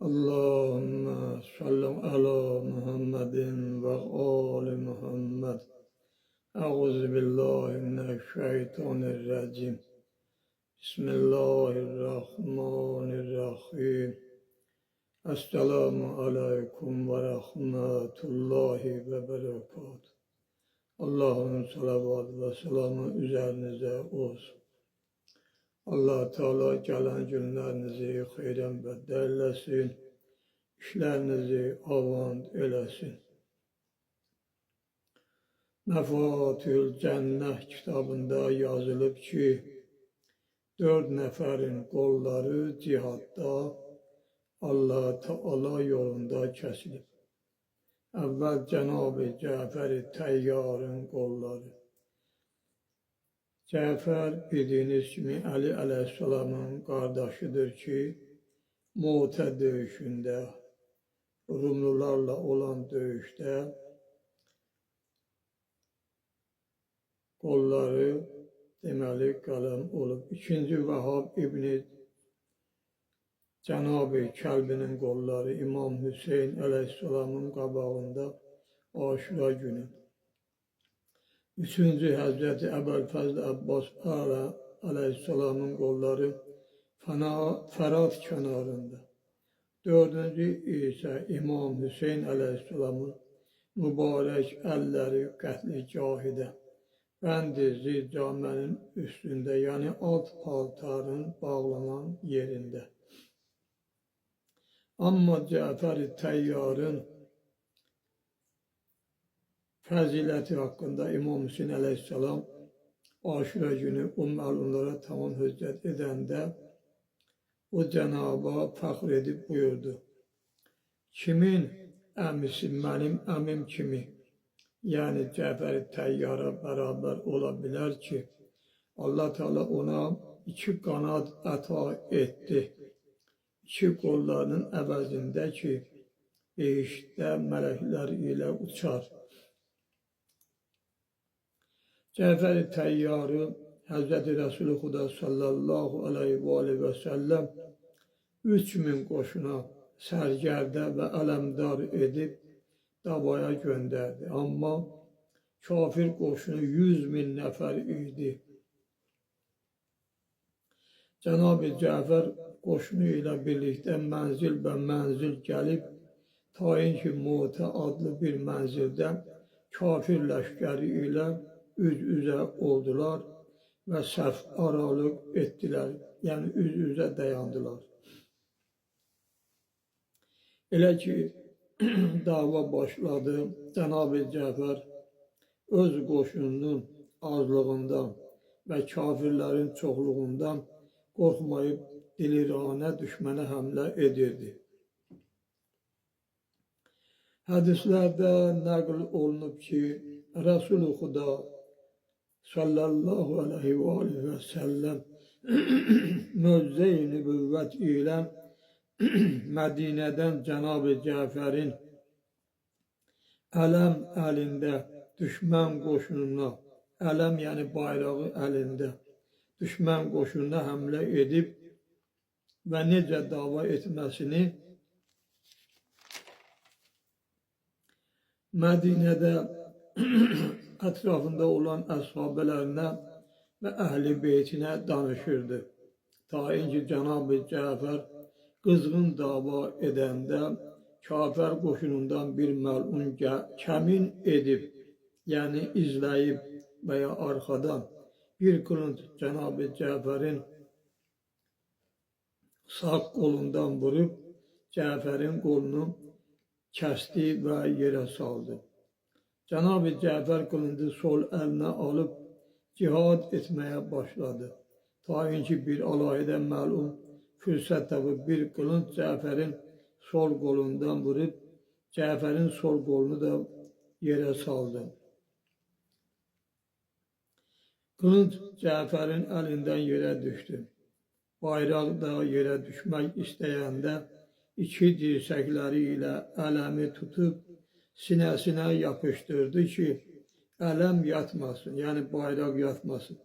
Allahümme salli ala Muhammedin ve ali Muhammed. Euzu billahi mineşşeytanirracim. Bismillahirrahmanirrahim. Esselamu aleyküm ve rahmetullahi ve berekatuhu. Allah'ın salavat ve selamı üzerinize olsun. Allah Teala gələn günlərinizi xeyrən bəddəl eləsin, işlərinizi avant eləsin. Məfatihül Cənnə kitabında yazılıb ki, 4 nəfərin qolları cihadda Allah Teala yolunda kəsilib. Əvvəl Cənab-ı Cəfər-i Təyyarın qolları. Cəfər bildiyiniz kimi Əli əleyhissalamın qardaşıdır ki, Mutə döyüşündə, Rumlularla olan döyüşdə qolları deməli qələm olub. İkinci Vəhab İbni Cənab-ı Kəlbinin qolları İmam Hüseyin əleyhissalamın qabağında Aşura günü. Üçüncü Həzrəti Əbülfəzl Əbbas əleyhissalamın qolları Fərat kənarında. Dördüncü isə İmam Hüseyin əleyhissalamın mübarək əlləri qətligahidə, bənd-i zircamənin üstündə, yəni alt paltarın bağlanan yerində. Amma Cəfər-i Təyyarın fəziləti haqqında İmam Hüseyin əleyhissalam Aşura günü o məlumlara tamam hüccət edəndə o cənaba fəxr edib buyurdu. Kimin əmisi mənim əmim kimi, yəni Cəfər-i Təyyara bərabər ola bilər ki, Allah Teala ona 2 qanad əta etdi. 2 qollarının əvəzində ki, behiştdə mələklər ilə uçar. Cəfər-i Təyyarı Həzrəti Rəsul-i Xuda sallallahu aleyhi və aleyhi və səlləm 3000 qoşuna sərgərdə və ələmdar edib davaya göndərdi. Amma kafir qoşunu 100.000 nəfər idi. Cənab-ı Cəfər qoşunu ilə birlikdə mənzil və mənzil gəlib, tayin ki Mutə adlı bir mənzildə kafir ləşkəri ilə üz-üzə oldular və səf aralıq etdilər, yəni üz-üzə dayandılar. Elə ki, dava başladı, Cənab-ı Cəfər öz qoşununun azlığından və kafirlərin çoxluğundan qorxmayıb diliranə düşmənə həmlə edirdi. Hədislərdə nəql olunub ki, Rəsul-i Xuda sallallahu aleyhi ve aleyhi ve sellem möcüze-i nübüvvət ilə Mədinədən Cənab-ı Cəfərin ələm əlində düşmən qoşununa, ələm yəni bayrağı əlində düşmən qoşununa həmlə edib və necə dava etməsini Mədinədə ətrafında olan əshabələrinə və əhl-i beytinə danışırdı. Ta ki Cənab-ı Cəfər qızğın dava edəndə kafir qoşunundan bir məlun kəmin edib, yəni izləyib və ya arxadan bir qılınc Cənab-ı Cəfərin sağ qolundan vurub Cəfərin qolunu kəsdi və yerə saldı. Cənab-ı Cəfər qılıncı sol əlinə alıb cihad etməyə başladı. Ta ki bir alahidə məlum fürsət tapıb bir qılınc Cəfərin sol qolundan vurub Cəfərin sol qolunu da yerə saldı. Qılınc Cəfərin əlindən yerə düşdü. Bayraq da yerə düşmək istəyəndə iki dirsəkləri ilə ələmi tutub sinəsinə yapışdırdı ki, ələm yatmasın, yəni bayraq yatmasın,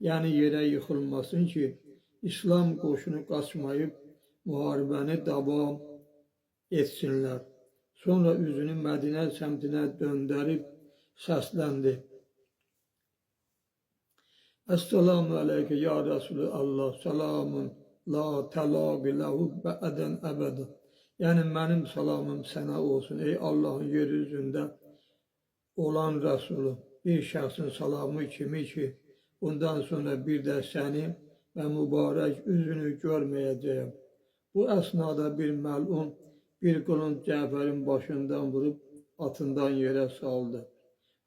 yəni yerə yıxılmasın ki, İslam qoşunu qaçmayıb müharibəni davam etsinlər. Sonra üzünü Mədinə səmtinə döndərib səsləndi. Esselamu aleykə ya Resulallah, selamun la təlaqi ləhu bədən əbədə. Yəni, mənim salamım sənə olsun, ey Allahın yer üzündə olan Rəsulü, bir şəxsin salamı kimi ki, bundan sonra bir də səni və mübarək üzünü görməyəcəyəm. Bu əsnada bir məlun bir qılınc Cəfərin başından vurub atından yerə saldı.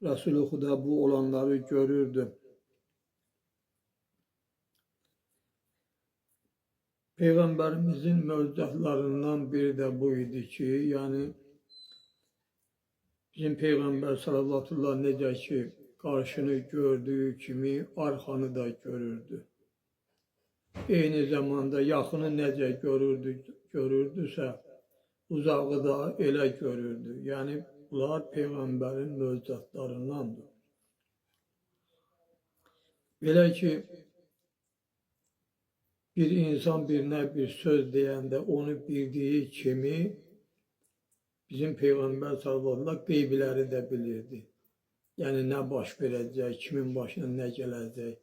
Resul-i Xuda bu olanları görürdü. Peyğəmbərimizin möcüzələrından biri də bu idi ki, yəni bizim Peyğəmbər sallallahu necə ki, qarşını gördüyü kimi arxanı da görürdü. Eyni zamanda yaxını necə görürdüsə, uzağı da elə görürdü. Yəni, bunlar Peyğəmbərin möcüzələrindəndir. Belə ki, bir insan birinə bir söz deyəndə onu bildiyi kimi bizim Peyğəmbər sallallahu qeybiləri də bilirdi. Yəni, nə baş verəcək, kimin başına nə gələcək.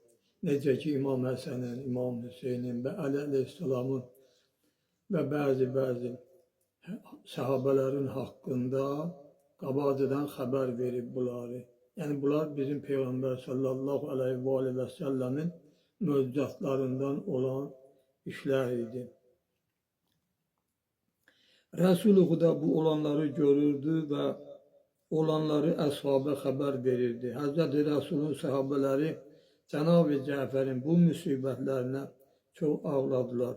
Necə ki, İmam Həsənin, İmam Hüseynin və Əli əleyhissalamın və bəzi-bəzi səhabələrin haqqında qabaqcadan xəbər verib bunları. Yəni, bunlar bizim Peyğəmbər sallallahu əleyhi və səlləmin möcüzatlarından olan işlər idi. Resul-i Xuda bu olanları görürdü və olanları əshabə xəbər verirdi. Həzrəti Rəsulun səhabələri Cənab-ı Cəfərin bu müsibətlərinə çox ağladılar.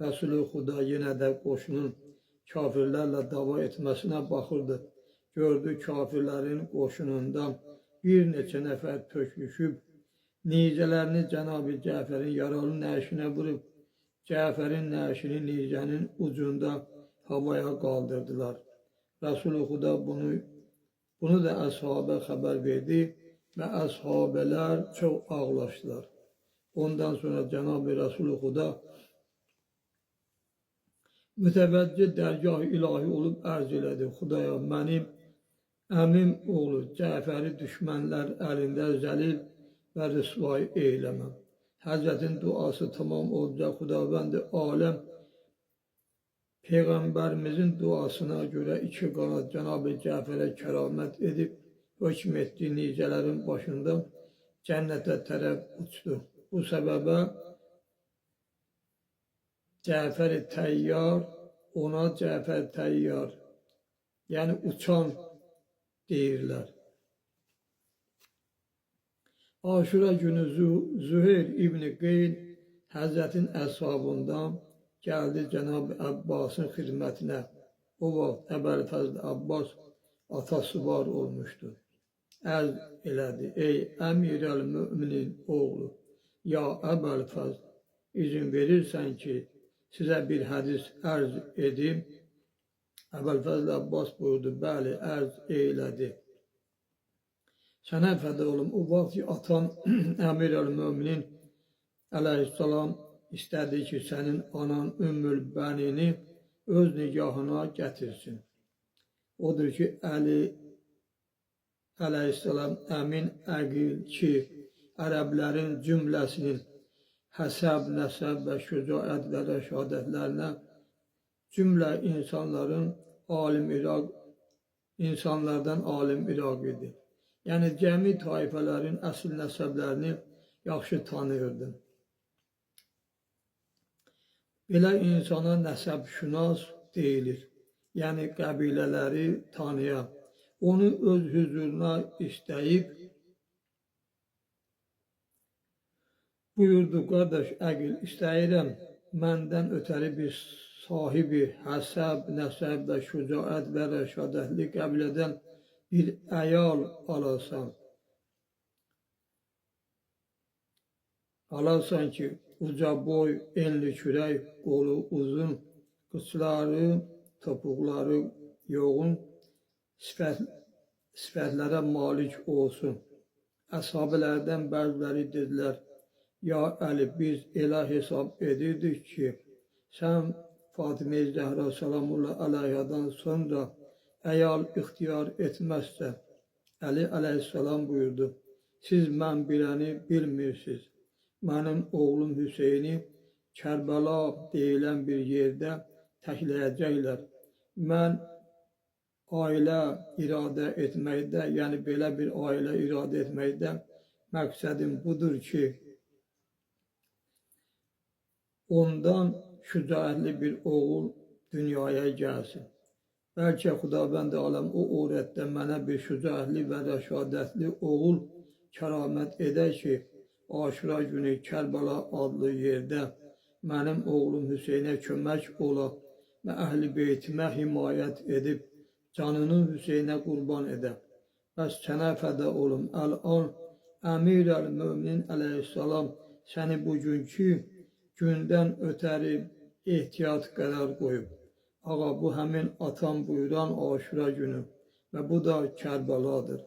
Resul-i Xuda yenə də qoşunun kafirlərlə dava etməsinə baxırdı. Gördü, kafirlərin qoşunundan bir neçə nəfər töküşüb, nizələrini Cənab-ı Cəfərin yaralı nəşinə vurub, Cəfərin nəşini nizənin ucunda havaya qaldırdılar. Resul-i Xuda bunu da əshabə xəbər verdi və əshabələr çox ağlaşdılar. Ondan sonra Cənab-ı Resul-i Xuda mütəvəccüh dərgah ilahi olub ərz elədi. Xudaya, mənim əmim oğlu Cəfəri düşmənlər əlində zəlil və rüsvay eyləməm. Həzrətin duası tamam olacaq. Xudavənd-i aləm Peyğəmbərimizin duasına görə iki qanad Cənab-ı Cəfərə kəramət edib hökm etdiyi nizələrin başında cənnətə tərəf uçdu. Bu səbəbə Cəfər-i Təyyar, ona Cəfər Təyyar, yəni uçan deyirlər. Aşura günü Züheyr İbni Qeyl Həzrətin əshabından gəldi Cənab-ı Əbbasın xidmətinə. O vaxt Əbəlfəzl Abbas atası var olmuşdu. Ərz elədi, ey Əmir-əl Müminin oğlu, ya Əbəlfəzl, izin verirsən ki, sizə bir hədis ərz edim. Əbəlfəzl Abbas buyurdu, bəli, ərz eylədi. Sənə fəda olum, o vaxt ki, atan Əmir-əl Müminin əleyhissalam istədi ki, sənin anan Ümmül Bənini öz nigahına gətirsin. Odur ki, Əli əleyhissalam əmin əqil ki, ərəblərin cümləsinin həsəb, nəsəb və şücaət və rəşadətlərinə cümlə insanların alim İraq, insanlardan alim İraq idi. Yəni, cəmi tayfələrin əsl nəsəblərini yaxşı tanıyırdı. Belə insana nəsəbşünas deyilir. Yəni, qəbilələri tanıyan. Onu öz hüzuruna istəyib buyurdu, qardaş əqil, istəyirəm məndən ötəri bir sahibi həsəb, nəsəb və şücaət və rəşadətli qəbilədən bir əyal alasan. Alasan ki, uca boy, enli kürək, qolu uzun, qıçları, topuqları yoğun sifətlərə malik olsun. Əshabələrdən bəziləri dedilər, ya Əli, biz elə hesab edirdik ki, sən Fatimə Zəhra salamullah əleyhadan sonra əyal ixtiyar etməzsə, Əli əleyhissalam buyurdu, siz mən biləni bilmirsiniz. Mənim oğlum Hüseyni Kərbəla deyilən bir yerdə təkləyəcəklər. Mən ailə iradə etməkdə, yəni belə bir ailə iradə etməkdə məqsədim budur ki, ondan şücaətli bir oğul dünyaya gəlsin. Bəlkə Xudavənd aləm o orətdə mənə bir şücaətli və rəşadətli oğul kəramət edər ki, Aşura günü Kərbəla adlı yerdə mənim oğlum Hüseynə kömək ola və əhl-i beytimə himayət edib canını Hüseynə qurban edə. Bəs sənə fəda olum. Əl-an Əmir əl-Möminin əleyhissalam səni bugünkü gündən ötəri ehtiyat qərar qoyub. Ağa, bu həmin atam buyuran Aşura günü və bu da Kərbəladır.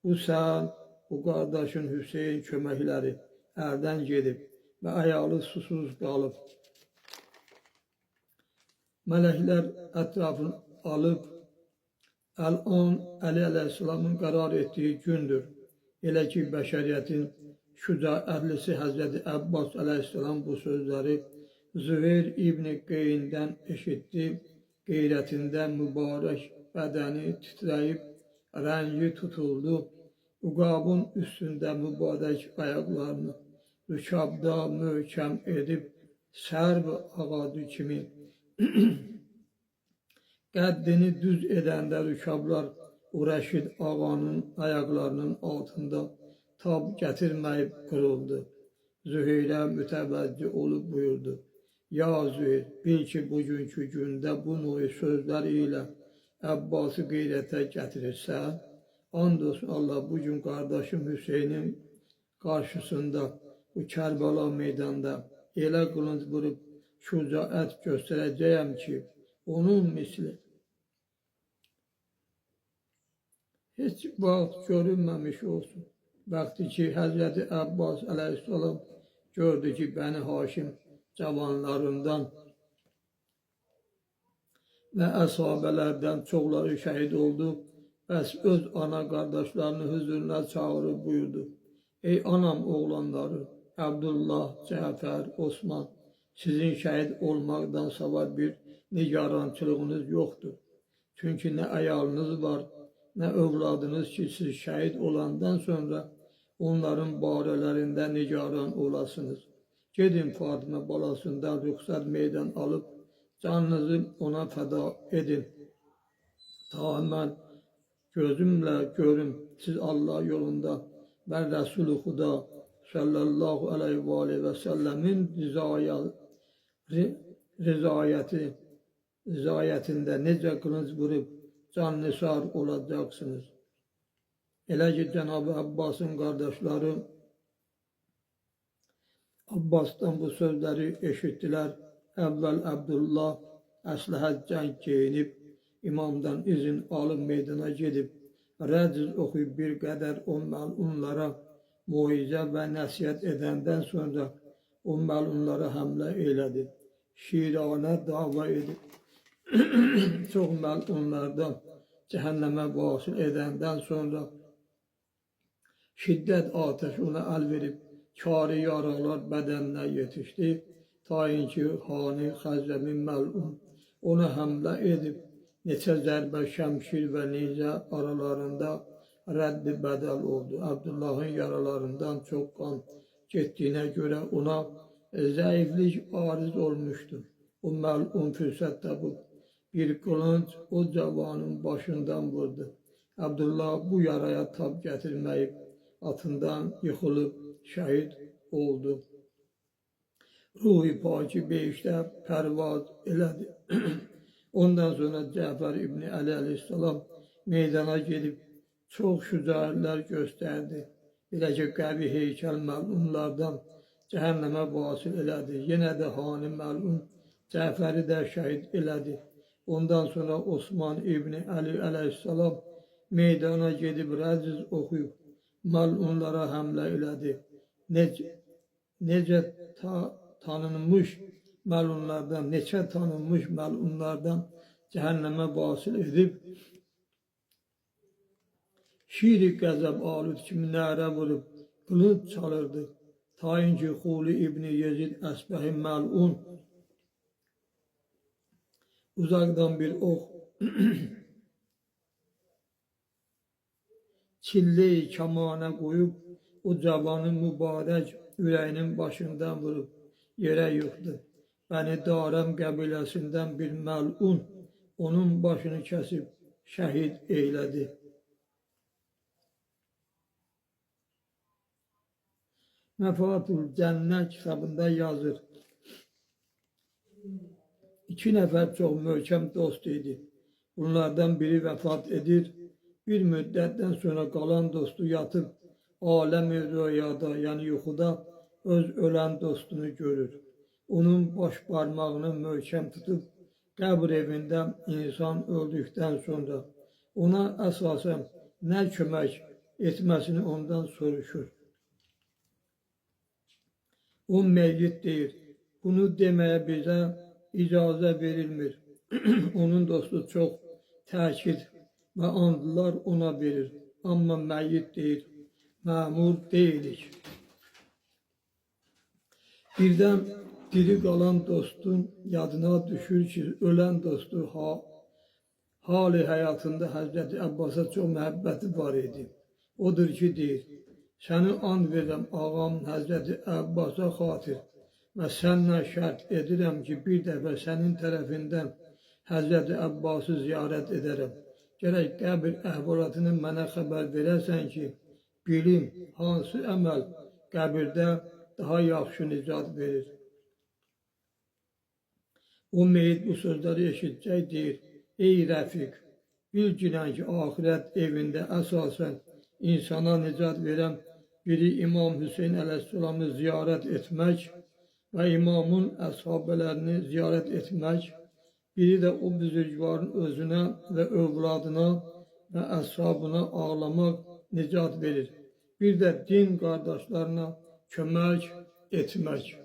Bu sən, bu qardaşın Hüseyin köməkləri əldən gedib və əyalı susuz qalıb. Mələklər ətrafını alıb, əl-an Əli əleyhissalamın qərar etdiyi gündür. Elə ki, bəşəriyyətin şücaətlisi Həzrəti Əbbas əleyhissalam bu sözləri Züheyr İbni Qeyndən eşitdi. Qeyrətində mübarək bədəni titrəyib, rəngi tutuldu. Uqabın üstündə mübarək ayaqlarını rükabda möhkəm edib, sərv ağacı kimi qəddini düz edəndə rükablar o Rəşid ağanın ayaqlarının altında tab gətirməyib qırıldı. Züheyrə mütəvəccüh olub buyurdu. Ya Züheyr, bil ki, bugünkü gündə bu növ sözlər ilə Əbbası qeyrətə gətirirsən, and olsun Allah, bugün qardaşım Hüseynin qarşısında bu Kərbəla meydanda elə qılınc vurub şücaət göstərəcəyəm ki, onun misli heç vaxt görünməmiş olsun. Vaxtı ki, Həzrəti Əbbas əleyhissalam gördü ki, Bəni Haşim cavanlarından və əshabələrdən çoxları şəhid oldu. Bəs öz ana qardaşlarını hüzuruna çağırıb buyurdu. Ey anam oğlanları, Əbdullah, Cəfər, Osman, sizin şəhid olmaqdan savay bir nigarançılığınız yoxdur. Çünki nə əyalınız var, nə övladınız ki, siz şəhid olandan sonra onların barələrində nigaran olasınız. Gedin Fatimə balasından rüxsət meydan alıb, canınızı ona fəda edin. Ta mən gözümlə görüm, siz Allah yolunda və Resul-i Xuda sallallahu aleyhi və aleyhi və səlləmin rizayətində necə qılınc vurub can nisar olacaqsınız. Elə ki, Cənab-ı Abbasın qardaşları Abbasdan bu sözləri eşitdilər. Əvvəl Əbdullah əsləhə cəng geyinib, imamdan izin alıb meydana gedib, rəciz oxuyub bir qədər o məlunlara moizə və nəsihət edəndən sonra o məlunlara həmlə elədi. Şiranə dava edib, çox məlunlardan cəhənnəmə vasil edəndən sonra şiddət atəş ona əl verib, kari yaralar bədəninə yetişdi. Ta ki Hani Xəzrəmi məlun ona həmlə edib, neçə zərbə şəmşir və nizə aralarında rəddi bədəl oldu. Əbdullahın yaralarından çox qan getdiyinə görə ona zəiflik ariz olmuşdu. O məlun fürsət tapıb bir qılınc o cavanın başından vurdu. Əbdullah bu yaraya tab gətirməyib, atından yıxılıb şəhid oldu. Ruhi paki behişdə pərvaz elədi. Ondan sonra Cəfər İbni Əli əleyhissalam meydana gedib çox şücaətlər göstərdi. Belə ki, qəvi heykəl məlunlardan cəhənnəmə vasil elədi. Yenə də Hani məlun Cəfəri də şəhid elədi. Ondan sonra Osman İbni Əli əleyhissalam meydana gedib rəciz oxuyub məlunlara həmlə elədi. Necə tanınmış məlunlardan, neçə tanınmış məlunlardan cəhənnəmə vasil edib, şir-i qəzəb alud kimi nərə vurub, qılınc çalırdı. Ta inki Xuli İbni Yezid Əsbəhi məlun uzaqdan bir ox çillə-i kəmanə qoyub, o cavanın mübarək ürəyinin başından vurub yerə yıxdı. Bəni Darəm qəbiləsindən bir məlun onun başını kəsib şəhid eylədi. Məfatul Cənnə kitabında yazır. İki nəfər çox möhkəm dost idi. Bunlardan biri vəfat edir. Bir müddətdən sonra qalan dostu yatıb aləm-i röyada, yəni yuxuda öz ölən dostunu görür. Onun baş barmağını möhkəm tutub qəbr evində insan öldükdən sonra ona əsasən nə kömək etməsini ondan soruşur. O meyyit deyir, bunu deməyə bizə icazə verilmir. Onun dostu çox təkid və andlar ona verir. Amma məyyit deyir, məmur deyilik. Birdən diri qalan dostun yadına düşür ki, ölən dostu hali həyatında Həzrəti Əbbasa çox məhəbbəti var idi. Odur ki, deyir, səni and verirəm ağam Həzrəti Əbbasa xatir və sənlə şərt edirəm ki, bir dəfə sənin tərəfindən Həzrəti Əbbası ziyarət edərəm. Gərək qəbir əhvalatını mənə xəbər verəsən ki, bilim hansı əməl qəbirdə daha yaxşı nicat verir. O meyit bu sözləri eşitcək deyir, ey rəfiq, bil ki, axirət evində əsasən insana nicat verən biri İmam Hüseyin əleyhissalamı ziyarət etmək və imamın əshabələrini ziyarət etmək, biri də o büzürgvarın özünə və övladına və əshabına ağlamaq nicat verir. Bir də din qardaşlarına kömək etmək.